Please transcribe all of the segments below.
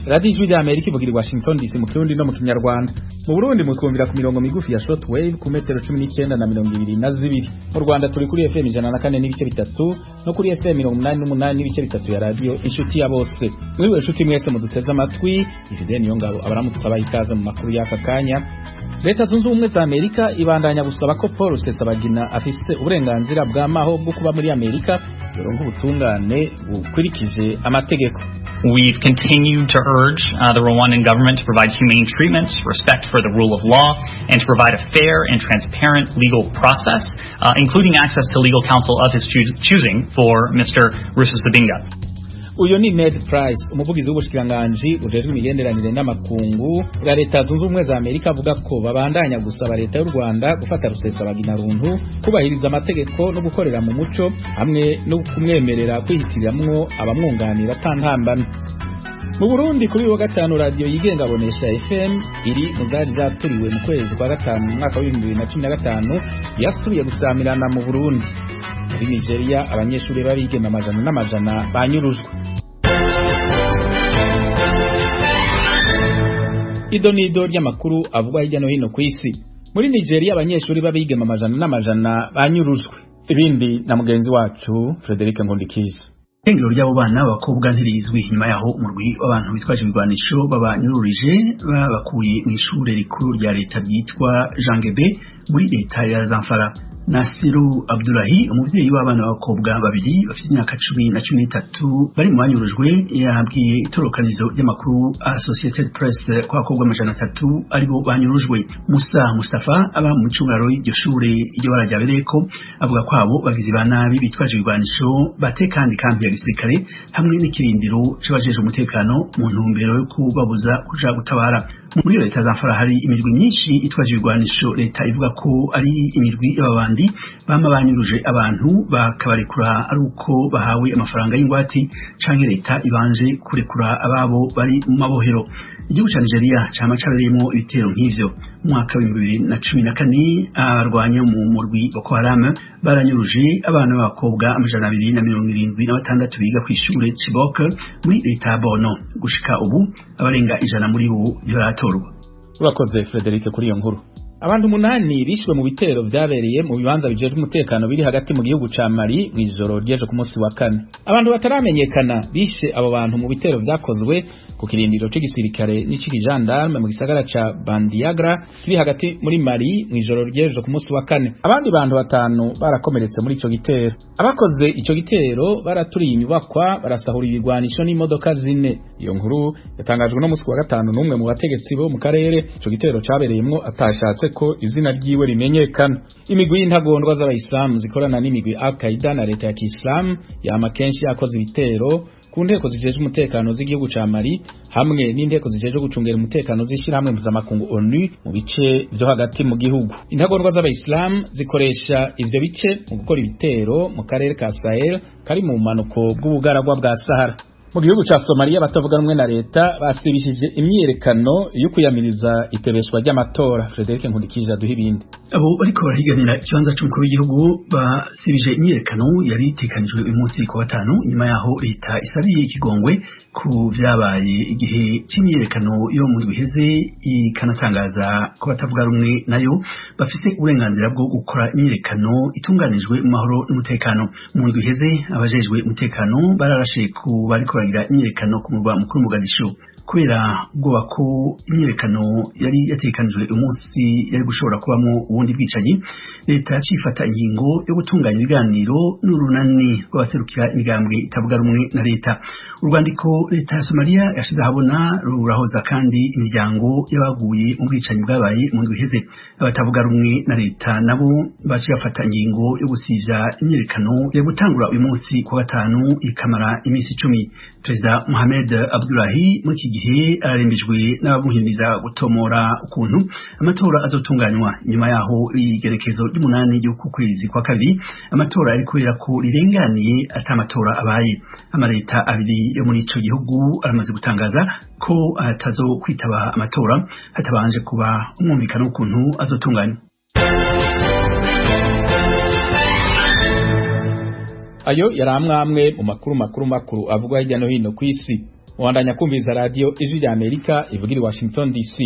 Radiyo Ijwi rya Amerika ivugira i Washington DC mu Kirundi no mu Kinyarwanda. Mu Burundi mutwumvira ku mirongo migufi ya shortwave ku metero 19 na 22. Mu Rwanda turi kuri FM 104.3 no kuri FM 88.3 ya Radio Inshuti ya Bose. Mwiriwe inshuti mwese muduteze amatwi, Ifide niyo ngabo abaramutse abaha ikaze mu makuru y'aka kanya. Leta Zunze Ubumwe za Amerika ibandanya gusaba ko Paul Rusesabagina afise uburenganzira bw'amaho bwo kuba muri Amerika yoronka ubutungane bukurikije amategeko. We've continued to urge the Rwandan government to provide humane treatments, respect for the rule of law, and to provide a fair and transparent legal process, including access to legal counsel of his choosing for Mr. Rusesabagina. Uyo ni Ned Price, umuvugizi w'ubushikiranganji bujejwe imigenderanire n'amakungu bwa Leta Zunze Ubumwe za Amerika, avuga ko babandanya gusaba leta y'u Rwanda gufata Rusesabagina runtu, kubahiriza amategeko no gukorera mu muco, hamwe no kumwemerera kwihitiriramwo abamwunganira atantambamye. Mu Burundi, kuri uyu wa gatanu, radiyo yigenga Bonesha FM iri mu zari zaturiwe mu kwezi kwa gatanu mu mwaka wa 2015 yasubiye gusamirana mu Burundi. Muri Nigeria, abanyeshuri b'abigeme amajana n'amajana banyurujwe. Ido nido ry'amakuru avugwa hirya no hino ku isi. Muri Nigeria, abanyeshuri b'abigeme amajana n'amajana banyurujwe. Ibindi na mugenzi wacu Frederic Ngundikije. Irengero ry'abo bana b'abakobwa ntirizwi nyuma yaho umurwi w'abantu bitwaje ibigwanisho babanyururije, babakuye mw'ishure rikuru rya leta ryitwa Jangebe muri leta ya Zamfara. Nasiru Abdulahi, umuvyeyi w'abana b'abakobwa babiri bafite imyaka 10 na 13 bari mu banyurujwe, yabwiye itorokanizo ry'amakuru Associated Press ko abakobwa 300 aribo banyurujwe. Musa Mustafa aba mu cungaro y'iryo shure iryo bara ryabereyeko avuga ko abo bagizi ba nabi bitwaje ibigwanisho batekandi kampi ya gisirikare hamwe n'ikirindiro c'abajejwe umutekano mu ntumbero yo kubabuza kuja gutabara. Muri leta Zamfara hari imirwi myinshi itwaje ibigwanisho leta ivuga ko ari imirwi y'ababandi bama banyuruje abantu bakabarekura ari uko bahawe amafaranga y'ingwate canke leta ibanje kurekura ababo bari mu mabohero. Igihugu ca Nigeria cama cabereyemwo ibitero nk'ivyo. Mu mwaka wa 2014, abarwanya mu murwi Boko Haram baranyuruje abana b'abakobwa 276 biga kw'ishure Chibok muri leta ya Borno. Gushika ubu abarenga 100 muri bo ntibaratorwa. Urakoze Frederic kuri iyo nkuru. Abantu umunani bishwe mu bitero vyabereye mu bibanza bijejwe umutekano biri hagati mu gihugu ca Mali mw'ijoro ry'ejo ku munsi wa kane. Abantu bataramenyekana bishe abo bantu mu bitero vyakozwe ku kirindiro c'igisirikare n'ic'igijandarme mu gisagara ca Bandiagra kiri hagati muri Mali mw'ijoro ry'ejo ku munsi wa kane. Abandi bantu batanu barakomeretse muri ico gitero. Abakoze ico gitero baraturiye inyubakwa, barasahura ibigwanisho n'imodoka zine. Iyo nkuru yatangajwe no munsi wa gatanu n'umwe mu bategetsi bo mu karere ico gitero cabereyemwo atashatse ko izina ryiwe rimenyekana. Imigwi y'intagondwa z'abayisilamu zikorana n'imigwi Al-Qaeda na leta ya Kisilamu yama kenshi yakoze ibitero ku nteko zijejwe umutekano z'igihugu ca Mali hamwe n'inteko zijejwe gucungera umutekano z'ishirahamwe mpuzamakungu ONU mu bice vyo hagati mu gihugu. Intagondwa z'abayisilamu zikoresha ivyo bice mu gukora ibitero mu karere ka Sahel kari mu bumanuko bw'ubugaragwa bwa Sahara. Mu gihugu ca Somalia, batavuga rumwe na leta basibishije imyiyerekano yo kuyamiriza itebeshwa ry'amatora. Frederic Nkundikije aduha ibindi. Abo bariko barahiganira ikibanza c'umukuru w'igihugu basibije imyiyerekano yari itekanijwe uyu munsi ku gatanu, nyuma yaho leta isabiye ikigongwe ku vyabaye igihe c'imyiyerekano yo mu ndwi iheze, ikanatangaza ko batavuga rumwe nayo bafise uburenganzira bwo gukora imyiyerekano itunganijwe mu mahoro n'umutekano. Mu ndwi iheze, abajejwe umutekano bararashe ku bariko baragira imyiyerekano ku murwa mukuru Mogadishu. Kubera ubwoba ko imyiyerekano yari yategekanijwe uyu munsi yari gushobora kubamwo ubundi bwicanyi, leta yaciye ifata ingingo yo gutunganya ibiganiro n'urunani rw'abaserukira imigambwe itavuga rumwe na leta. Urwandiko leta ya Somalia yashize ahabona rurahoza kandi imiryango y'abaguye mu bwicanyi bwabaye mu ndwi iheze. Abatavuga rumwe na leta nabo baciye bafata ingingo yo gusivya imyiyerekano yo gutangura uyu munsi ku gatanu ikamara iminsi 10. Perezida Mohamed Abdullahi muri iki gihe ararembejwe n'abamuhimiriza gutomora ukuntu amatora azotunganywa nyuma yaho igerekezo ry'umunani ry'uku kwezi kwa kabiri amatora ari kubera ko rirenganiye ata amatora abaye. Amaleta abiri yo muri ico gihugu aramaze gutangaza ko atazo kwitaba amatora hatabanje kuba umwumvikano w'ukuntu azotunganywa. Ayo yari amwe amwe mu makuru makuru makuru avugwa hirya no hino ku isi. Mubandanya kumviriza radio Ijwi rya Amerika ivugira i Washington DC.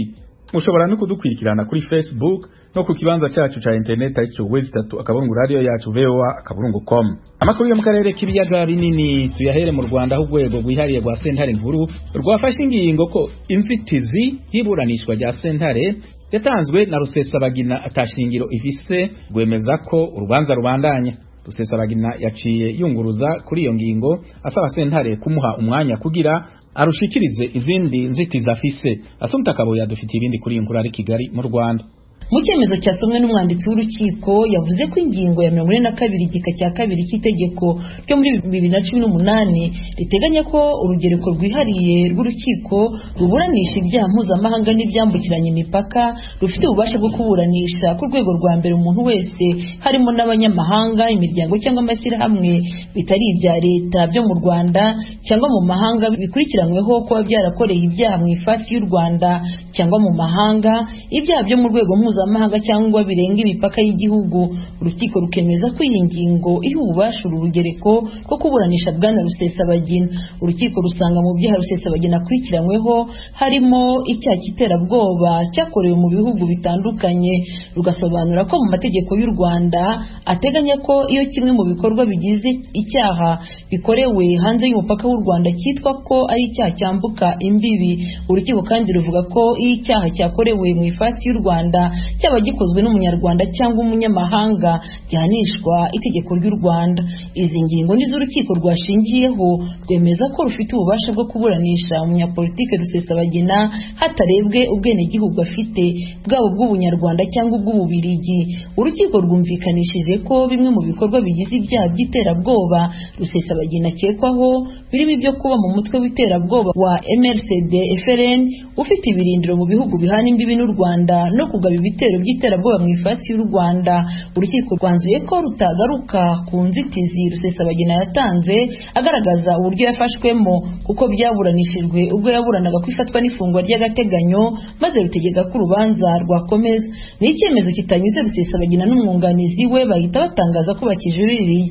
Mushobora no kudukwirikirana kuri Facebook no ku kibanza cacu ca internet arico wezi3.radioyacu.voa.com. Amakuru yo mu karere k'ibiyaga binini tuyahere mu Rwanda, aho urwego rwihariye rwa sentare nkuru rwafashe ingingo ko inzitizi y'iburanishwa rya sentare yatanzwe na Rusesabagina atashingiro ifise, rwemeza ko urubanza rubandanya. Rusesabagina yaciye yunguruza kuri iyo ngingo asaba sentare kumuha umwanya kugira arushikirize izindi nzitizi afise. Asumta Kaboyi adufitiye ibindi kuri iyi nkuru ari Kigali mu Rwanda. Mu cyemezo cyasomwe n'umwanditsi w'urukiko, yavuze ko ingingo ya 42 igika cya 2 cy'itegeko ryo muri 2018 riteganya ko urugereko rwihariye rw'urukiko ruburanisha ibyaha mpuzamahanga n'ibyambukiranya imipaka rufite ububasha bwo kuburanisha ku rwego rwa mbere umuntu wese, harimo n'abanyamahanga, imiryango cyangwa amashyirahamwe bitari ibya leta byo mu Rwanda cyangwa mu mahanga bikurikiranyweho kuba byarakoreye ibyaha mu ifasi y'u Rwanda cyangwa mu mahanga, ibyaha byo mu rwego mpuzamahanga cyangwa birenga imipaka y'igihugu. Urukiko rukemeza ko iyi ngingo iha ububasha uru rugereko rwo kuburanisha Bwana Rusesabagina. Urukiko rusanga mu byaha Rusesabagina akurikiranyweho harimo icyaha cy'iterabwoba cyakorewe mu bihugu bitandukanye, rugasobanura ko mu mategeko y'u Rwanda ateganya ko iyo kimwe mu bikorwa bigize icyaha bikorewe hanze y'umupaka w'u Rwanda cyitwa ko ari icyaha cyambuka imbibi. Urukiko kandi ruvuga ko iyo icyaha cyakorewe mu ifasi y'u Rwanda, cyaba gikozwe n'umunyarwanda cyangwa umunyamahanga, gihanishwa itegeko ry'u Rwanda. Izi ngingo nizo urukiko rwashingiyeho rwemeza ko rufite ububasha bwo kuburanisha umunyapolitike Rusesabagina hatarebwe ubwenegihugu afite, bwaba ubw'ubunyarwanda cyangwa ubw'ububirigi. Urukiko rwumvikanishije ko bimwe mu bikorwa bigize ibyaha by'iterabwoba Rusesabagina akekwaho birimo ibyo kuba mu mutwe w'iterabwoba wa MRCD FLN ufite ibirindiro mu bihugu bihana imbibi n'u Rwanda no kugaba ibitero by'iterabwoba mu ifasi y'u Rwanda. Urukiko rwanzuye ko rutagaruka ku nzitizi Rusesabagina yatanze agaragaza uburyo yafashwemo, kuko byaburanishijwe ubwo yaburanaga ko ifatwa n'ifungwa ry'agateganyo, maze rutegeka ko urubanza rwakomeza. Ni icyemezo kitanyuze Rusesabagina n'umwunganizi we, bahita batangaza ko bakijuririye.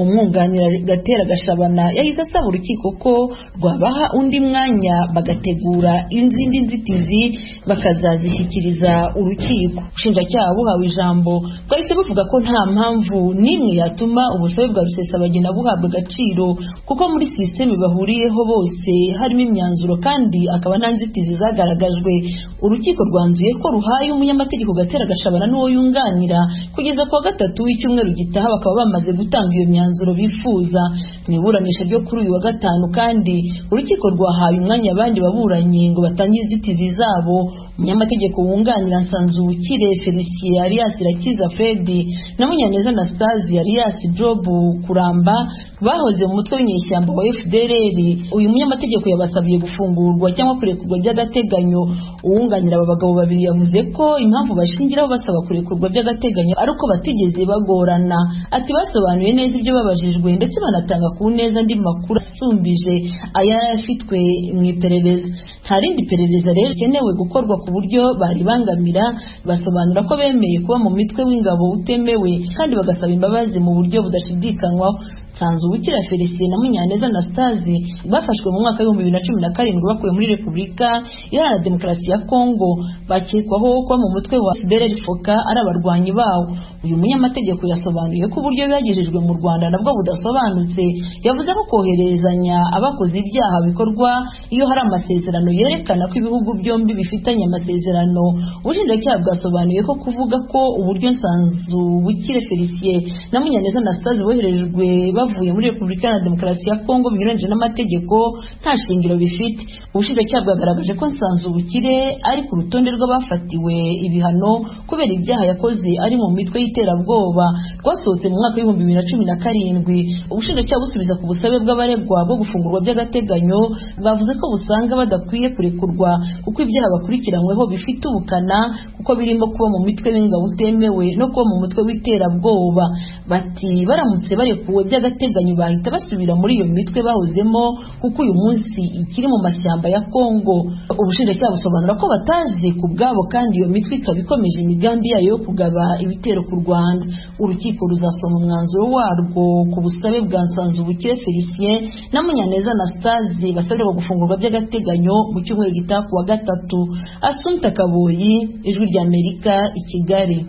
Umwunganira Gatera Gashabana yahise asaba urukiko ko rwabaha undi mwanya bagategura izindi nzitizi bakazazishyikiriza urukiko. Ubushinjacyaha buhawe ijambo bwahise buvuga ko nta mpamvu n'imwe yatuma ubusabe bwa Rusesabagina buhabwa agaciro, kuko muri sisiteme bahuriyeho bose harimo imyanzuro kandi akaba nta nzitizi zagaragajwe. Urukiko rwanzuye ko ruhaye umunyamategeko Gatera Gashabana n'uwo yunganira kugeza kuwa gatatu w'icyumweru gitaha bakaba bamaze gutanga iyo myanzuro bifuza. Mu iburanisha ryo kuri uyu wa gatanu kandi urukiko rwahaye umwanya abandi baburanyi ngo batange inzitizi zabo. Umunyamategeko wunganira Nsanzubukire Felicien alias Irakiza Fred na Munyaneza Anastase alias Job Kuramba bahoze mu mutwe w'inyeshyamba wa FDLR, uyu munyamategeko yabasabiye gufungurwa cyangwa kurekurwa by'agateganyo. Uwunganira aba bagabo babiri yavuze ko impamvu bashingiraho basaba kurekurwa by'agateganyo ari uko batigeze bagorana. Ati basobanuye neza ibyo babajijwe ndetse banatanga ku neza andi makuru asumbije ayari afitwe mu iperereza. Nta rindi perereza rero rikenewe gukorwa ku buryo baribangamira. Basobanura ko bemeye kuba mu mitwe w'ingabo utemewe kandi bagasaba imbabazi mu buryo budashidikanywaho. Nsanzubukira Felicien na Munyaneza Anastase bafashwe mu mwaka w'2017 bakuwe muri Repubulika Iharanira Demokarasi ya Kongo, bakekwaho kuba mu mutwe wa FDLR FOCA ari abarwanyi bawo. Uyu munyamategeko yasobanuye ko uburyo byagejejwe mu Rwanda nabwo budasobanutse. Yavuze ko kohererezanya abakoze ibyaha bikorwa iyo hari amasezerano yerekana ko ibihugu byombi bifitanye amasezerano. Ubushinjacyaha bwasobanuye ko kuvuga ko uburyo Nsanzubukire Felicien na Munyaneza Anastase boherejwe bavuye muri Repubulika Iharanira Demokarasi ya Kongo binyuranyije n'amategeko nta shingiro bifite. Ubushinjacyaha bwagaragaje ko Nsanzubukire ari ku rutonde rw'abafatiwe ibihano kubera ibyaha yakoze ari mu mitwe y'iterabwoba rwasohotse mu mwaka w'2017. Ubushinjacyaha busubiza ku busabe bw'abaregwa bwo gufungurwa by'agateganyo, bavuze ko busanga badakwiye kurekurwa kuko ibyaha bakurikiranyweho bifite ubukana, kuko birimo kuba mu mitwe w'ingabo utemewe no kuba mu mutwe w'iterabwoba. Bati baramutse barekuwe by'agateganyo by'agateganyo bahita basubira muri iyo mitwe bahozemo, kuko uyu munsi ikiri mu mashyamba ya Kongo. Ubushinjacyaha busobanura ko bataje ku bwabo kandi iyo mitwe ikaba ikomeje imigambi yayo yo kugaba ibitero ku Rwanda. Urukiko ruzasoma umwanzuro warwo ku busabe bwa Nsanzubukire Felicien na Munyaneza Anastase basabirwa gufungurwa by'agateganyo mu cyumweru gitaha ku wa gatatu. Asumta Kaboyi, Ijwi ry'Amerika, i Kigali.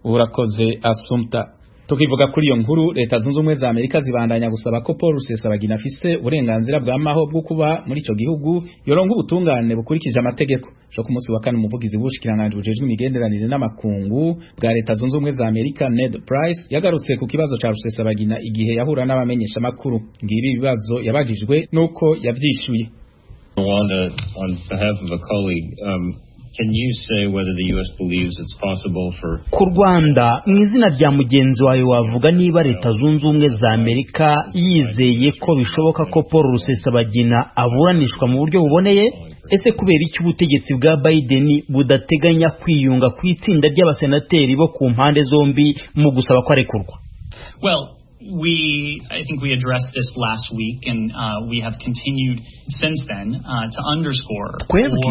Urakoze Asumta. Tukivuga kuri iyo nkuru, Leta Zunze Ubumwe za Amerika zibandanya gusaba ko Paul Rusesabagina afise uburenganzira bwa maho bwo kuba muri ico gihugu yoronka ubutungane bukurikije amategeko. Jo ku munsi wa kane, umuvugizi w'ubushikiranganji bujejwe imigenderanire n'amakungu bwa Leta Zunze Ubumwe za Amerika, Ned Price, yagarutse ku kibazo ca Rusesabagina igihe yahura n'abamenyesha makuru. Ngibi ibibazo yabajijwe nuko yavyishuye. Rwanda, on behalf of a colleague, can you say whether the U.S. believes it's possible for Ku Rwanda, mu izina rya mugenzi wawe, wavuga niba Leta Zunze Ubumwe za Amerika yizeye ko bishoboka ko Paul Rusesabagina aburanishwa mu buryo buboneye? Ese kubera iki ubutegetsi bwa Biden budateganya kwiyunga ku itsinda ry'abasenateri bo ku mpande zombi mu gusaba ko arekurwa? Well, I think we addressed this last week, and we have continued since then to underscore. Twebwe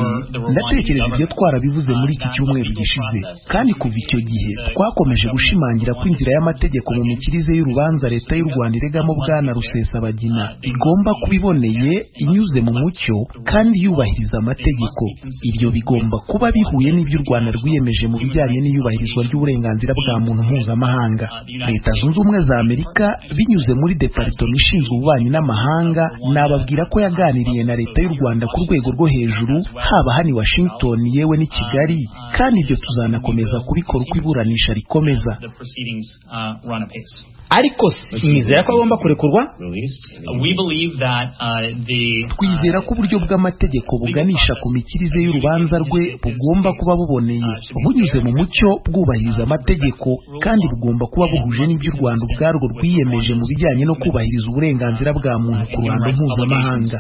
ndatekereza ibyo twarabivuze muri iki cyumweru gishize, kandi kuva icyo gihe twakomeje gushimangira ko inzira y'amategeko mu mikirize y'urubanza Leta y'u Rwanda iregamo Bwana Rusesabagina igomba kuba iboneye, inyuze mu mucyo kandi yubahiriza amategeko. Ibyo bigomba kuba bihuye n'ibyo u Rwanda rwiyemeje mu bijyanye n'iyubahirizwa ry'uburenganzira bwa muntu mpuzamahanga. Leta Zunze Ubumwe za Amerika, binyuze muri departoma ishinzwe ububanyi n'amahanga, nababwira ko yaganiriye na Leta y'u Rwanda ku rwego rwo hejuru, haba hano i Washington yewe n'i Kigali, kandi ibyo tuzanakomeza kubikora uko iburanisha rikomeza. Ariko mwizera ko agomba kurekurwa? Twizera ko uburyo bw'amategeko buganisha ku mikirize y'urubanza rwe bugomba kuba buboneye, bunyuze mu mucyo, bwubahiriza amategeko, kandi bugomba kuba buhuje n'ibyo u Rwanda ubwarwo rwiyemeje mu bijyanye no kubahiriza uburenganzira bwa muntu ku ruhando mpuzamahanga.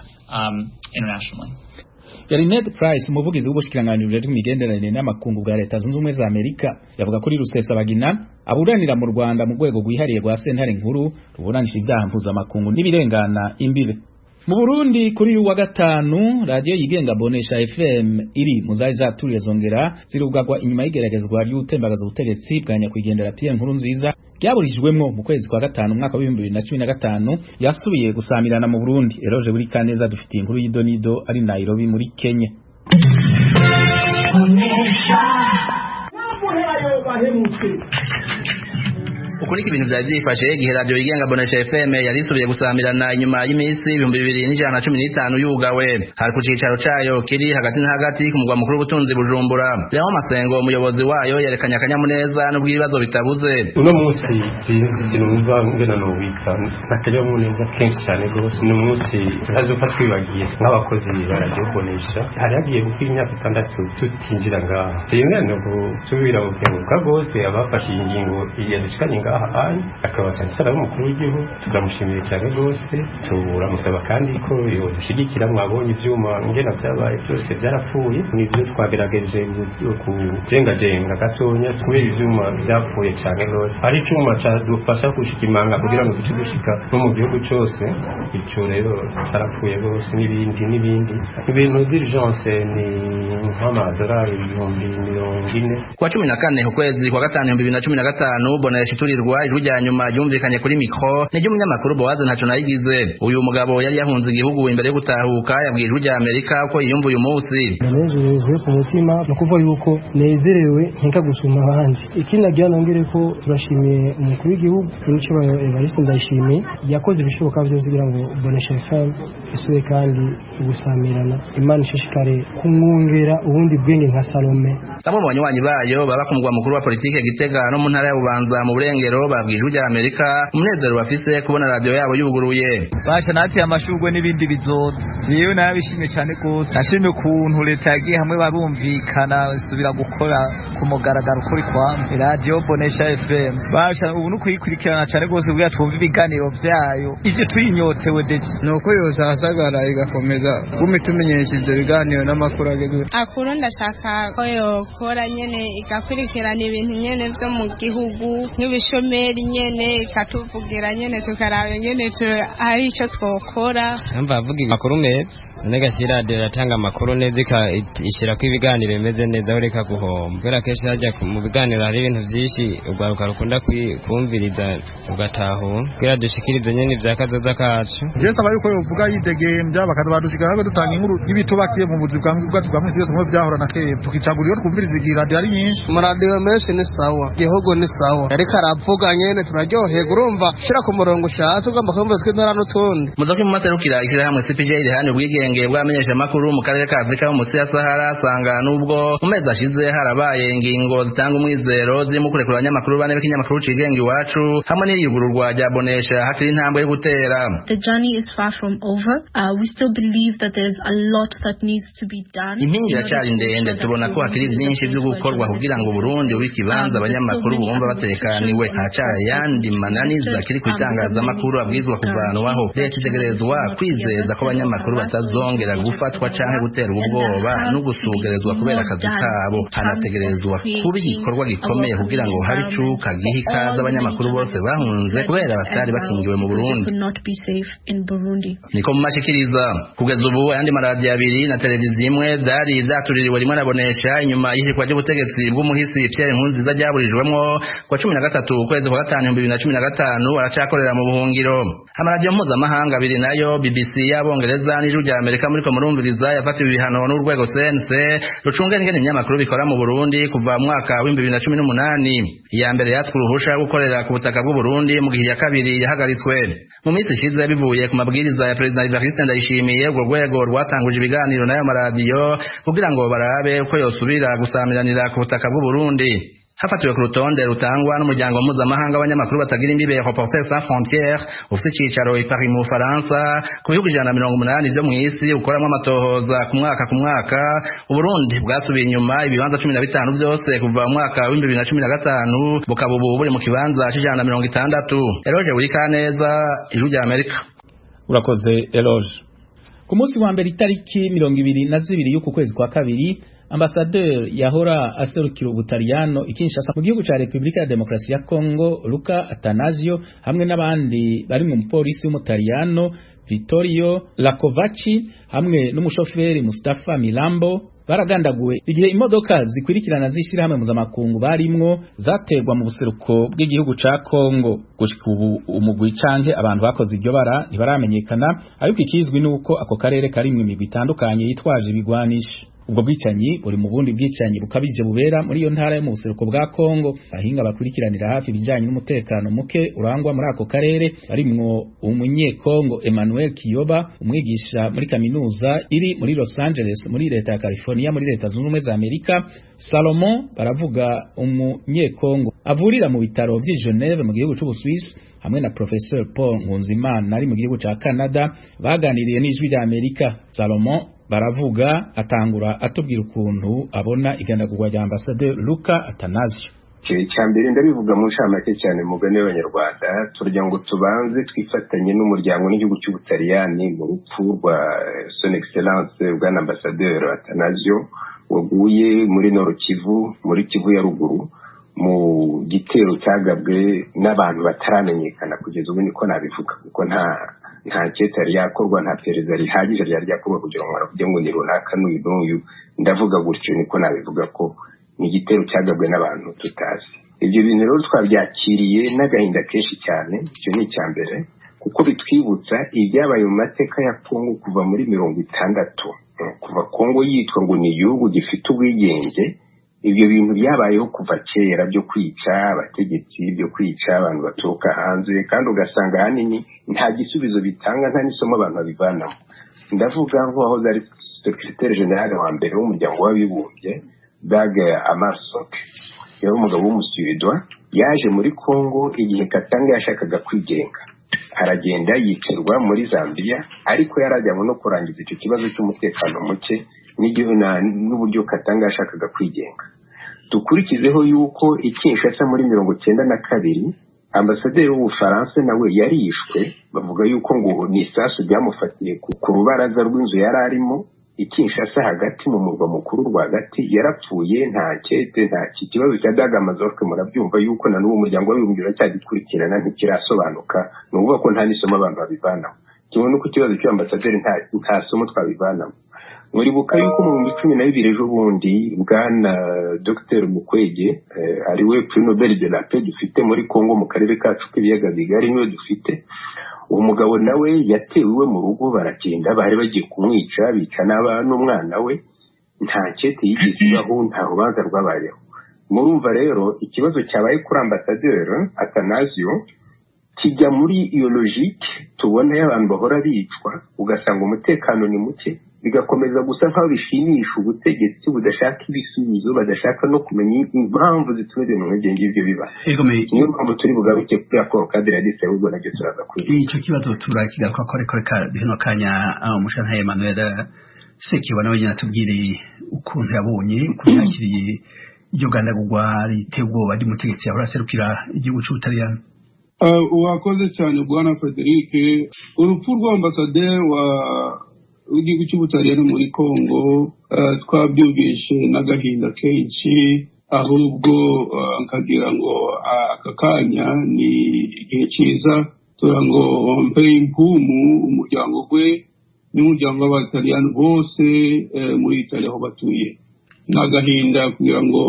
Yari Ned Price, umuvugizi w'ubushikiranganji bujejwe imigenderanire n'amakungu bwa Leta Zunze Ubumwe za Amerika. Yavuga kuri Rusesabagina aburanira mu Rwanda mu rwego rwihariye rwa sentare nkuru ruburanisha ibyaha mpuzamakungu n'ibirengana imbibe. Mu Burundi, kuri uyu wa gatanu, radiyo yigenga Bonesha FM iri mu zari zaturiye zongera zirugagwa inyuma y'igeragezwa ry'utembagaza ubutegetsi bwa nyakwigendera Pierre Nkurunziza ryaburijwemwo mu kwezi kwa gatanu umwaka wa 2015, yasubiye gusamirana mu Burundi. Eroje buri Kaneza dufitiye inkuru y'idonido ari Nairobi muri Kenya. Uku niko ibintu vyari vyifashe igihe radiyo yigenga Bonesha FM yari isubiye gusamirana inyuma y'iminsi 2115 yugawe. Hari ku cicaro cayo kiri hagati na hagati ku mugwa mukuru w'ubutunzi Bujumbura. Leon Masengo, umuyobozi wayo, yerekanye akanyamuneza n'ubwo ibibazo bitabuze. Uno munsi sinumva ngena nowita n'akanyamuneza kenshi cyane rwose. Ni umunsi tutazopfa twibagiye nk'abakozi ba radiyo Bonesha. Hari hagiye gukora imyaka 6 tutinjira ngaha. Singana gusubira gukenguruka rwose abafashe iyi ngingo yadushikanye ngaha, akaba cyane cyane umukuru w'igihugu. Turamushimiye cyane rwose, turamusaba kandi ko yodushyigikira. Mwabonye ibyuma ngena byabaye, byose byarapfuye. Nibyo twagerageje kujengajenga gatonya kubera ibyuma byapfuye cyane rwose. Hari icyuma cyadufasha gushika imanga kugira ngo duce dushika no mu gihugu cyose, icyo rero cyarapfuye rwose, n'ibindi n'ibindi. Ibintu d'urgence ni nk'amadolari 40,000. Kuwa 14 ukwezi kwa gatanu 2015, Bonesha iturirwa, ijwi rya nyuma ryumvikanye kuri mikro ni ry'umunyamakuru Boaz Ntaco Nayigize. Uyu mugabo yari yahunze igihugu. Imbere yo gutahuka yabwiye Ijwi rya Amerika ko yiyumva uyu munsi. Ndanezerewe ku mutima, ni ukuvuga yuko nezerewe nkenka gusumba abandi. Ikindi nagira nongere ko turashimiye umukuru w'igihugu n'icyubahiro Evariste Ndayishimiye, yakoze ibishoboka byose kugira ngo Bonesha FM isubire kandi gusamirana. Imana ishishikare kumwongera ubundi bwenge nka Salome. Bamwe mu banywanyi bayo baba ku mugwa mukuru wa politike Gitega no mu ntara ya Bubanza mu Burengero babwiye Ijwi rya Amerika umunezero bafise kubona radiyo yabo yuguruye. Basha nateye amashurwe n'ibindi bizoza. Jewe narabishimye cyane rwose. Nashimye ukuntu leta yagiye hamwe barumvikana, isubira gukora ku mugaragaro ukuri kwamwe radiyo Bonesha FM. Basha ubu ni kuyikurikirana cyane rwose kugira twumve ibiganiro vyayo, ivyo tuyinyotewe deje. Ni uko yosasagara igakomeza gume tumenyesha ivyo biganiro n'amakuru agezweho. Akuru ndashaka ko yokora nyene igakurikirana ibintu nyene vyo mu gihugu nk'ibishomeri. imeri nyene ikatuvugira nyene tukaraba nyene hari ico twokora. Numva avuga amakuru meza, none gasi radiyo iratanga amakuru neza, ishyirako ibiganiro bimeze neza aho reka guhomba, kubera kenshi hajya mu biganiro hari ibintu byinshi urwaruka rukunda kumviriza ugatahura, kubera dushikirize nyene ibya kazoza kacu. Jewe nsaba yuko yovuga yidegembya, bakaza badushikira natwe dutanga inkuru y'ibitubakiye mu buzi bwacu bwa minsi yose nk'uko vyahora na kera, tukicagura iyo twumviriza igihe radiyo ari nyinshi. Amaradiyo menshi ni sawa, igihugu ni sawa, ariko aravuga nyene turaryoherwa, urumva shira ku murongo ushatse ugomba kumva tw'intara n'utundi. Muzoki mu maserukira ishyirahamwe CPJ rihana ubwigenge bw'abamenyeshamakuru mu karere ka Afurika yo munsi ya Sahara, asanga nubwo mu mezi ashize harabaye ingingo zitanga umwizero zirimo kurekura abanyamakuru bane b'ikinyamakuru cigenga Iwacu hamwe n'iyugururwa rya Bonesha, hakiri intambwe yo gutera. The journey is far from over. We still believe that there's a lot that needs to be done. Impinga iracyari ndende, tubona ko hakiri byinshi byo gukorwa kugira ngo Burundi bube ikibanza abanyamakuru bumva batekaniwe. Haracyari ayandi mananiza akiri ku itangazamakuru abwirizwa kuvanwaho. Leta itegerezwa kwizeza ko abanyamakuru batazongera gufatwa canke guterwa ubwoba no gusugerezwa kubera akazi kabo. Hanategerezwa kuba igikorwa gikomeye kugira ngo habe icuka giha ikaze abanyamakuru bose bahunze kubera batari bakingiwe mu Burundi. Could not be safe in Burundi. Niko mumashikiriza. Kugeza ubu ayandi maradiyo abiri na televiziyo imwe vyari vyatuririwe rimwe na Bonesha inyuma y'ihirikwa ry'ubutegetsi bw'umuhisi Pierre Nkurunziza ryaburijwemwo kuwa 13 ukwezi kwa gatanu 2015 aracakorera mu buhungiro. Amaradiyo mpuzamahanga abiri nayo, BBC y'Abongereza n'Ijwi rya Amerika muriko murumviriza, yafatiwe ibihano n'urwego CNC rucunga ingene ibinyamakuru bikora mu Burundi kuva mu mwaka w'2018. Iya mbere yatswe uruhusha rwo gukorera ku butaka bw'u Burundi, mu gihe iya kabiri yahagaritswe. Mu minsi ishize, bivuye ku mabwiriza ya Perezida Evariste Ndayishimiye, urwo rwego rwatanguje ibiganiro n'ayo maradiyo kugira ngo barabe uko yosubira gusamiranira ku butaka bw'u Burundi. Hafatiwe ku rutonde rutangwa n'umuryango mpuzamahanga w'abanyamakuru batagira imbibe, Reporters sans frontières, ufite icicaro i Paris mu Bufaransa, ku bihugu 180 vyo mw'isi ukoramwo amatohoza ku mwaka ku mwaka, Uburundi bwasubiye inyuma ibibanza 15 vyose kuva mu mwaka w'2015, bukaba ubu buri mu kibanza c'160. Eloge Burikaneza, Ijwi rya Amerika. Urakoze Eloge. Ku munsi wa mbere itariki 22 y'uku kwezi kwa kabiri, ambasaderi yahora aserukira Ubutaliyano i Kinshasa mu gihugu ca Republika ya Demokarasi ya Kongo, Luca Atanasio, hamwe n'abandi bari mu mupolisi w'Umutaliyano Vittorio Lacovacci hamwe n'umushoferi Mustafa Milambo, baragandaguwe igihe imodoka zikwirikirana z'ishyirahamwe mpuzamakungu barimwo zaterwa mu buseruko bw'igihugu ca Kongo. Gushika ubu umugwi canke abantu bakoze iryo bara ntibaramenyekana, ariko ikizwi nuko ako karere karimwo imigwi itandukanye yitwaje ibigwanisho. Ubwo bwicanyi buri mu bundi bwicanyi bukabije bubera muri iyo ntara yo mu buseruko bwa Kongo. Ahinga bakurikiranira hafi ibijanye n'umutekano muke urangwa muri ako karere barimwo umunyekongo Emmanuel Kiyoba, umwigisha muri kaminuza iri muri Los Angeles muri leta ya California muri Leta Zunze Ubumwe za Amerika, Salomon Baravuga, umunyekongo avurira mu bitaro vy'i Geneve mu gihugu c'Ubusuwisi, hamwe na Professor Paul Nkunzimana ari mu gihugu ca Canada, baganiriye n'Ijwi rya Amerika. Salomon Baravuga atangura atubwira ukuntu abona igandagurwa rya Ambassadeur Luca Atanasio. Icya mbere ndabivuga mu ncamake cyane, mugani w'Abanyarwanda, turagira ngo tubanze twifatanye n'umuryango n'igihugu cy'Ubutaliyani mu rupfu rwa Son Excellence bwana Ambassadeur Atanasio waguye muri Nord Kivu, muri Kivu ya ruguru, mu gitero cyagabwe n'abantu bataramenyekana kugeza ubu, niko nabivuga, kuko nta nketa yari yakorwa, nta perereza rihagije ryari ryakorwa kugira ngo baravuge ngo ni runaka n'uyu n'uyu. Ndavuga gutyo, niko nabivuga, ko ni igitero cyagabwe n'abantu tutazi. Ibyo bintu rero twabyakiriye n'agahinda kenshi cyane. Icyo ni icya mbere, kuko bitwibutsa ibyabaye mu mateka ya Kongo kuva muri 60, kuva Kongo yitwa ngo ni igihugu gifite ubwigenge. Ibyo bintu byabayeho kuva kera byo kwica abategetsi, byo kwica abantu baturuka hanze, kandi ugasanga ahanini nta gisubizo bitanga, nta n'isomo abantu babivanamo. Ndavuga nk'uwahoze ari secrétaire général wa mbere w'Umuryango w'Abibumbye, Dag Hammarskjöld, yari umugabo w'Umusuwedwa, yaje muri Kongo igihe Katanga yashakaga kwigenga, aragenda yicirwa muri Zambia, ariko yarajyanywe no kurangiza icyo kibazo cy'umutekano muke n'uburyo Katanga yashakaga kwigenga. Dukurikizeho yuko i Kinshasa muri 92 ambasaderi w'Ubufaransa nawe yarishwe, bavuga yuko ngo ni isasu ryamufatiye ku rubaraza rw'inzu yari arimo. I Kinshasa hagati mu murwa mukuru rwagati yarapfuye, nta kete, nta kibazo cya Dagamazoke. Murabyumva yuko na n'uwo muryango w'abibumbye uracyagikurikirana, ntikirasobanuka. Ni ukuvuga ko nta n'isomo abantu babivanaho, kimwe n'uko ikibazo cy'ambasaderi nta somo twabivanamo. Muribuka yuko mu 2012 ejo bundi bwana Dr Mukwege, ari we Prix Nobel de la Paix dufite muri Congo, mu karere kacu k'ibiyaga bigari niwe dufite. Uwo mugabo nawe yatewe iwe mu rugo, baragenda bari bagiye kumwica, bica n'umwana we, nta kete yigeze ibaho, nta rubanza rwabayeho. Murumva rero ikibazo cyabaye kuri ambasaderi Athanasio kijya muri iyo logique tubona y'abantu bahora bicwa, ugasanga umutekano ni muke, bigakomeza gusa nk'aho bishimisha ubutegetsi budashaka ibisubizo, badashaka no kumenya impamvu zituma ibintu nk'ibyo ngibyo biba. Niyo mpamvu turi bugaruke kuri accord cadre ya Addis Abeba, nabyo turaza kwiga. Ico kibazo turakigaruka ko, ariko reka duhe akanya umushantahe Emmanuel Sekiba nawe nyine atubwire ukuntu yabonye, ukuntu yakiriye iryo gandagurwa riteye ubwoba ry'umutegetsi yahora aserukira igihugu c'Ubutaliyano. Wakoze cyane, bwana Frederic. Urupfu rw'ambasaderi wa w'igihugu cy'Ubutaliyano muri Congo twabyumvishe n'agahinda kenshi. Ahubwo nkagira ngo aka kanya ni igihe cyiza tura ngo mpe impumu umuryango we n'umuryango w'Abataliyani bose muri Itali aho batuye. Ni agahinda kugira ngo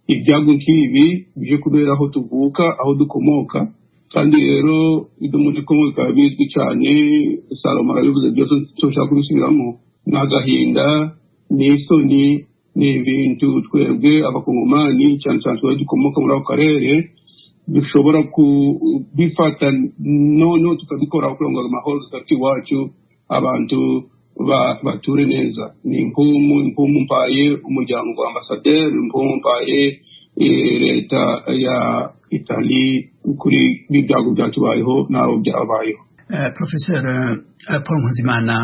ibyago nk'ibi bije kubera aho tuvuka, aho dukomoka. Kandi rero ibyo muri Kongo bikaba bizwi cyane, Salomo arabivuze byose, tushaka kubisubiramo. Ni agahinda, ni isoni, ni ibintu twebwe Abakongomani, cyane cyane twebwe dukomoka muri ako karere, dushobora kubifata noneho tukabikora kugira ngo amahoro dufate iwacu, abantu bature neza. Ni impumu, impumu mpaye umuryango wa ambasaderi, impumu mpaye leta ya Itali kuri ibyago byatubayeho n'abo byabayeho. Professor Paul Nkunzimana,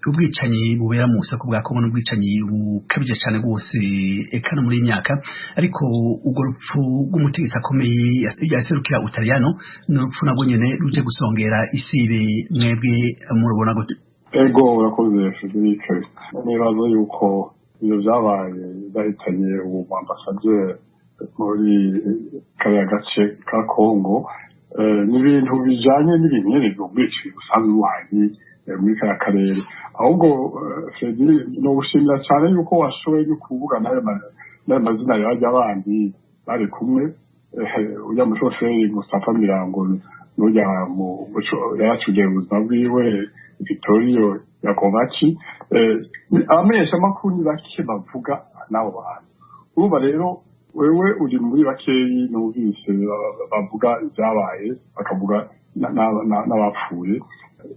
ubwicanyi bubera mu busako bwa Kongo n'ubwicanyi bukabije cyane rwose, eka no muri iyi myaka, ariko urwo rupfu rw'umutegetsi akomeye yaserukira Utaliyano ni urupfu nabwo nyene ruje gusongera isibe. Mwebwe murubona gute? Ego, urakoze Frederic. Nibaza yuko ibyo byabaye byahitanye uwo ambasaderi muri kariya gace ka Kongo ni ibintu bijanye n'ibintu nyene ubwicanyi busanzwe buhari muri kariya karere. Ahubwo Frederic, no gushimira cyane yuko washoboye no kuvuga n'ayo mazina y'abajya bandi bari kumwe, ujya mushoferi Mustafa Mirango n'ujya yaracugiye ubuzima bwiwe Vittorio Yakovaci. Abamenyeshamakuru ni bake bavuga n'abo bantu. Urumva rero wewe uri muri bakeyi numvise bavuga ibyabaye, bakavuga n'abapfuye.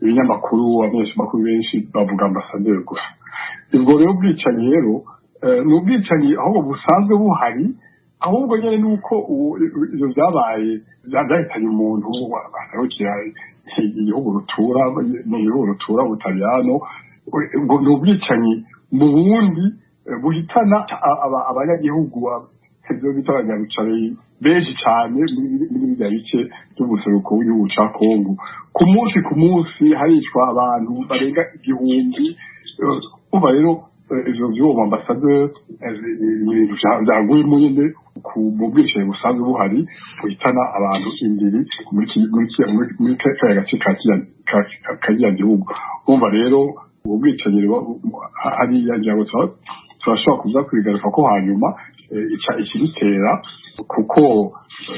Ibinyamakuru, abamenyeshamakuru benshi bavuga ambasaderi gusa. Ubwo rero ubwicanyi rero ni ubwicanyi ahubwo busanzwe buhari, ahubwo nyine ni uko ibyo byabaye byahitanye umuntu aserukira igihugu rutura mu gihugu rutura Butaliyano. Ubwo ni ubwicanyi mu bundi buhitana abanyagihugu, ibyo bita abanyarucare benshi cyane muri biriya bice by'ubuseruko w'igihugu ca Kongo. Ku munsi ku munsi haricwa abantu barenga 1000. Uba rero ivyo vy'uwo ambasaderi ni ibintu vyaguyemo nyene mu bwicanyi busanzwe buhari buhitana abantu indiri muri kariya gace ka kiriya gihugu. Urumva rero ubwo bwicanyi hariya ngira ngo turashobora kuza kubigaruka ko hanyuma ikibitera, kuko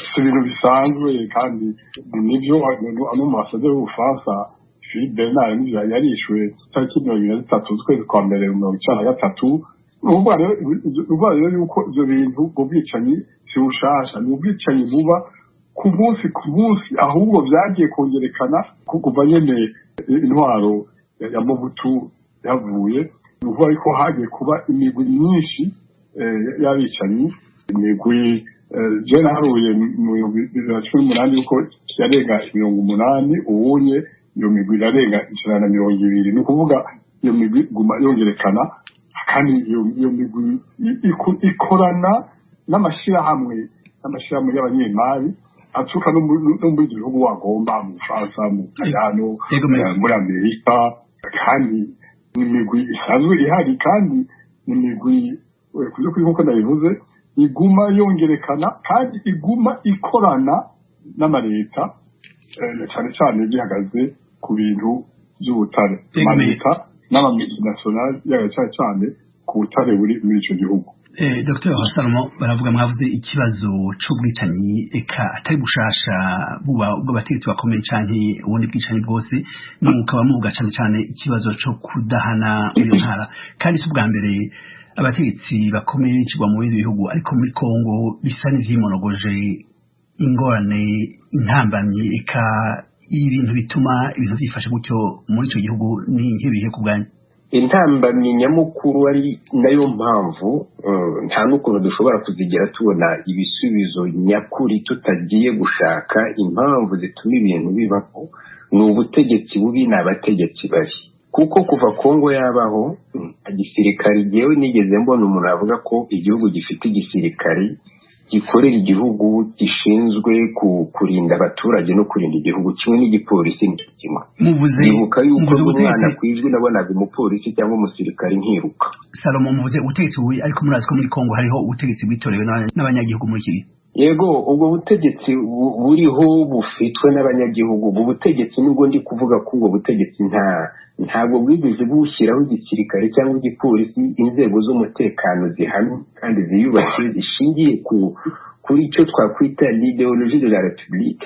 si ibintu bisanzwe. Kandi nibyo, ano mu ambasaderi w'Ubufaransa Philippe Bernard yarishwe tariki 23 z'ukwezi kwa mbere 1993. Urumva rero yuko ivyo bintu, ubwo bwicanyi si bushasha, ni ubwicanyi buba ku munsi ku munsi, ahubwo vyagiye kongerekana kuva nyene intwaro ya Mobutu yavuye. Ni ukuvuga yuko hagiye kuba imigwi myinshi y'abicanyi, imigwi je naharuye mu 2018 yuko yarenga 80, ubunye iyo migwi irarenga 120. Ni ukuvuga iyo migwi iguma yongerekana, kandi iyo migwi ikorana n'amashirahamwe y'abanyemari aturuka no muri ibyo bihugu wagomba, mu Bufaransa, mu Butaliyano, muri Amerika. Kandi Ni imigwi isanzwe ihari, kandi ni imigwi ku by'ukuri, nk'uko ndabivuze, iguma yongerekana kandi iguma ikorana n'amaleta, cyane cyane gihagaze ku bintu by'ubutare, amaleta n'amamultinationales gihagaze cyane cyane ku butare buri muri icyo gihugu. Dr Salomo Baravuga, mwavuze ikibazo c'ubwicanyi, eka atari bushasha, buba ubw'abategetsi bakomeye canke ubundi bwicanyi bwose, mukaba muvuga cane cane ikibazo co kudahana muri iyo ntara. Kandi si ubwa mbere abategetsi bakomeye bicirwa mu bindi bihugu, ariko muri Kongo bisa n'ivyimonogoje. Ingorane, intambamyi, eka ibintu bituma ibintu vyifashe gutyo muri ico gihugu ni nk'ibihe ku bwanyu? Intambamyi nyamukuru, ari nayo mpamvu nta n'ukuntu dushobora kuzigera tubona ibisubizo nyakuri tutagiye gushaka impamvu zituma ibintu bibaho, ni ubutegetsi bubi, ni abategetsi babi. Kuko kuva Kongo yabaho, nta gisirikari yewe nigeze mbona umuntu avuga ko igihugu gifite igisirikari gikorera igihugu, gishinzwe kurinda abaturage no kurinda igihugu, kimwe n'igipolisi ni kimwe. Nibuka yuko n'umwana ku ijwi nabonaga umupolisi cyangwa umusirikari nkiruka. Salomo, muvuze ubutegetsi bubi, ariko murazi ko muri Kongo hariho ubutegetsi bwitorewe n'abanyagihugu muri iki gihe. Yego, ubwo butegetsi buriho bufitwe n'abanyagihugu. Ubwo butegetsi, nubwo ndi kuvuga ko ubwo butegetsi ntabwo bwigeze bushyiraho igisirikare cyangwa igipolisi, inzego z'umutekano zihamye kandi ziyubashye, zishingiye kuri icyo twakwita l'idéologie de la République,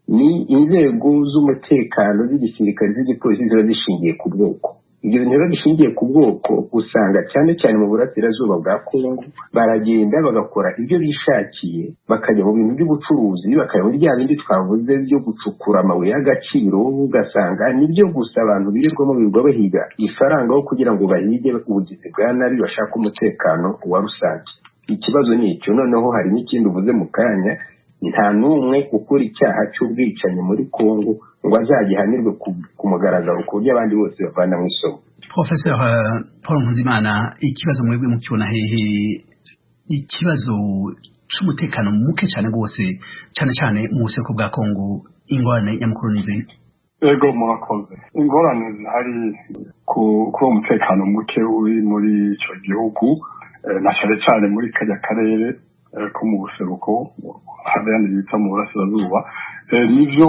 ni inzego z'umutekano z'igisirikare, z'igipolisi, ziba zishingiye ku bwoko. Ibyo bintu biba bishingiye ku bwoko, usanga cyane cyane mu burasirazuba bwa Kongo baragenda bagakora ibyo bishakiye, bakajya mu bintu by'ubucuruzi, bakajya muri bya bindi twavuze byo gucukura amabuye y'agaciro, ugasanga nibyo gusa abantu birirwamo, birirwa bahiga ifaranga aho kugira ngo bahige ubugizi bwa nabi, bashaka umutekano wa rusange. Ikibazo ni icyo. Noneho hari n'ikindi uvuze mu kanya: nta n'umwe ukora icyaha cy'ubwicanyi muri Kongo ngo azagihanirwe ku mugaragaro ku buryo abandi bose bavana mu isomo. Professeur Paul Nkuzimana, ikibazo mwebwe mukibona hehe, ikibazo c'umutekano muke cane rwose, cane cane mu buseruko bwa Kongo? Ingorane nyamukuru ni izihe? Ego, murakoze. Ingorane zihari kuri uwo mutekano muke uri muri ico gihugu, na cane cane muri karya karere ko mu buseruko, hariya bita mu burasirazuba, nivyo.